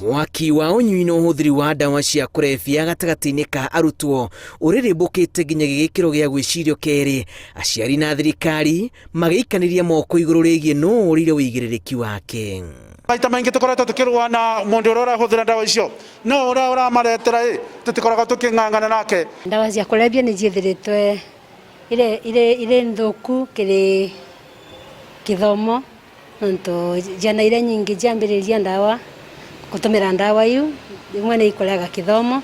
Mwaki wa ũnyui na ũhũthĩri wa ndawa cia kũrebia gatagatĩ-inĩ ka arutwo ũrĩrĩmbũkĩte nginyagia gĩkĩro gĩa gwĩcirio kerĩ, aciari na thirikari magĩikanĩria moko igũrũ rĩgiĩ nũ ũrĩire ũigĩrĩrĩki wake. Maita maingĩ tũkoretwo tũkĩrũa na mũndũ ũrĩa ũrahũthĩra ndawa icio, no ũrĩa ũramaretera ĩ, tũtikoragwo tũkĩng'ang'ana nake. Ndawa cia kũrebia nĩ ciĩthĩrĩtwe irĩ nthũku kĩrĩ kĩthomo nontu ciana iria nyingĩ ciambĩrĩria ndawa gũtũmĩra ndawa iu imwe nĩ ikũrega kĩthomo.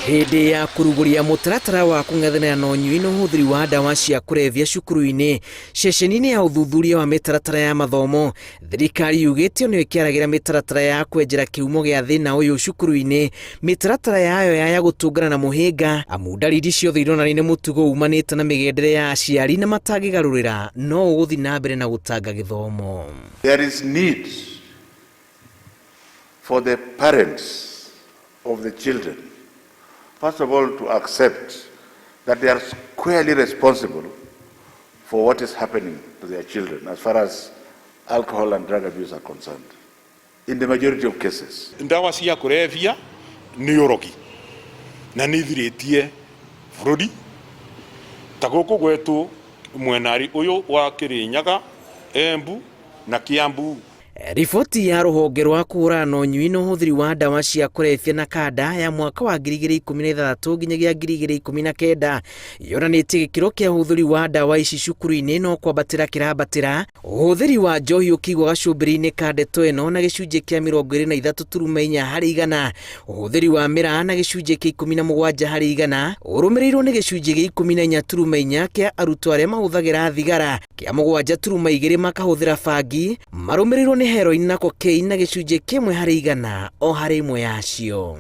Hĩndĩ ya kũrugũria mũtaratara wa kũng'ethanĩra na ũnyui na ũhũthĩri wa ndawa cia kũrebia cukuru-inĩ, ceceni-inĩ ya ũthuthuria wa mĩtaratara ya mathomo, thirikari yugĩte nĩyo ĩkĩaragĩra mĩtaratara ya kwenjera kĩhumo gĩa thĩna ũyũ cukuru-inĩ, mĩtaratara yayo ya gũtũngana na mũhĩnga, amu ndariri ciothe ironania nĩ mũtugo umanĩte na mĩgendere ya aciari na matangĩgarũrĩra no ũgũthiĩ na mbere na gũtanga gĩthomo. There is need for the parents of the children, first of all, to accept that they are squarely responsible for what is happening to their children as far as alcohol and drug abuse are concerned, in the majority of cases. Ndawa cia kũrebia nĩ ũrogi na nĩ ithirĩtie bũrũri ta gũkũ gwetũ mwenarĩ ũyũ wa Kĩrĩnyaga, Embu na Kiambu. Riboti ya rũhonge rwa kũhũrana na ũnyui na ũhũthĩri wa ndawa cia kũrebia na kanda ya mwaka wa 2016 nginyagia 2019 yonanĩtie gĩkĩro kĩa ũhũthĩri wa ndawa ici cukuru-inĩ no kwambatĩra kĩrambatĩra, ũhũthĩri wa njohi ũkĩigwo gacumbĩrĩ-inĩ ka ndeto ĩno na gĩcunjĩ kĩa 23.4 harĩ igana, ũhũthĩri wa mĩraa na gĩcunjĩ kĩa 17 harĩ igana, ũrũmĩrĩirwo nĩ gĩcunjĩ gĩa 14.4 kĩa arutwo arĩa mahũthagĩra thigara, kĩa 7.2 makahũthĩra bangi, marũmĩrĩirwo nĩ heroin na cocaine na gĩcunjĩ kĩmwe harĩ igana o harĩ ĩmwe yacio.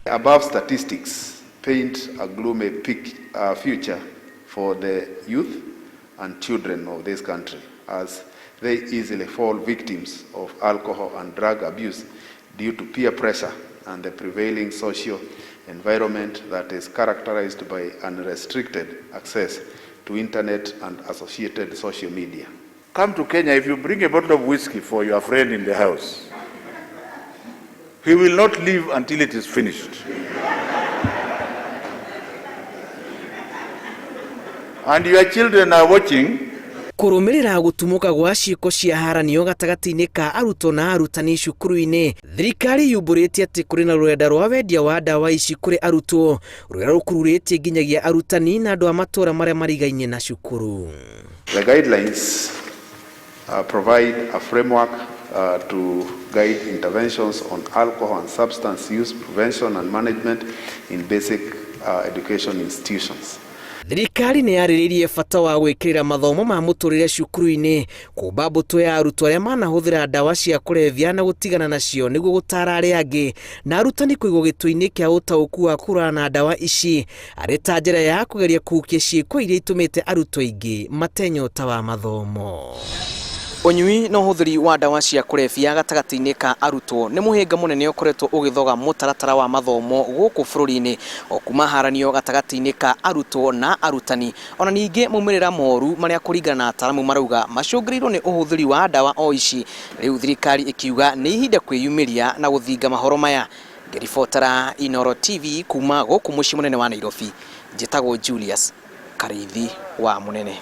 The above statistics paint a gloomy future for the youth and children of this country as they easily fall victims of alcohol and drug abuse due to peer pressure and the prevailing social environment that is characterized by unrestricted access to internet and associated social media. Come to Kenya, if you bring a bottle of whiskey for your friend in the house, he will not leave until it is finished. And your children are watching. Kũrũmĩrĩra gũtumũka gwa ciĩko cia haranio gatagatĩ-inĩ ka arutwo na arutani cukuru-inĩ, thirikari yumbũrĩte atĩ kũrĩ na rũrenda rwa wendia wa ndawa ici kũrĩ arutwo, rũrĩa rũkururĩtie nginyagia arutani na andũ a matũũra marĩa marigainie na cukuru. The guidelines provide a framework to guide interventions on alcohol and substance use prevention and management in basic education institutions. Thirikari nĩ yarĩrĩirie bata wa gwĩkĩrĩra mathomo ma mũtũrĩre cukuru-inĩ, kũmba mbũtũ ya arutwo arĩa manahũthĩra ndawa cia kũrebia na gũtigana nacio nĩguo gũtaara arĩa angĩ, na arutani kũigwo gĩtũ-inĩ kĩa ũtaũku wa kũhũrana na ndawa ici arĩ ta njĩra ya kũgeria kũhukia ciĩko iria itũmĩte arutwo aingĩ mate nyota wa mathomo. Ũnyui na ũhũthĩri wa ndawa cia kũrebia gatagatĩ-inĩ ka arutwo nĩ mũhĩnga mũnene ũkoretwo ũgĩthoga mũtaratara wa mathomo gũkũ bũrũri-inĩ, o kuma haranio gatagatĩ-inĩ ka arutwo na arutani, ona ningĩ maumĩrĩra moru marĩa kũringana na ataramu marauga macũngĩrĩirwo nĩ ũhũthĩri wa ndawa o ici. Rĩu thirikari ĩkiuga nĩ ihinda kwĩyumĩria na gũthinga mahoro maya. Ngĩribotera Inooro TV kuma gũkũ mũciĩ mũnene wa Nairobi, njĩtagwo Julius Karĩithi wa Mũnene.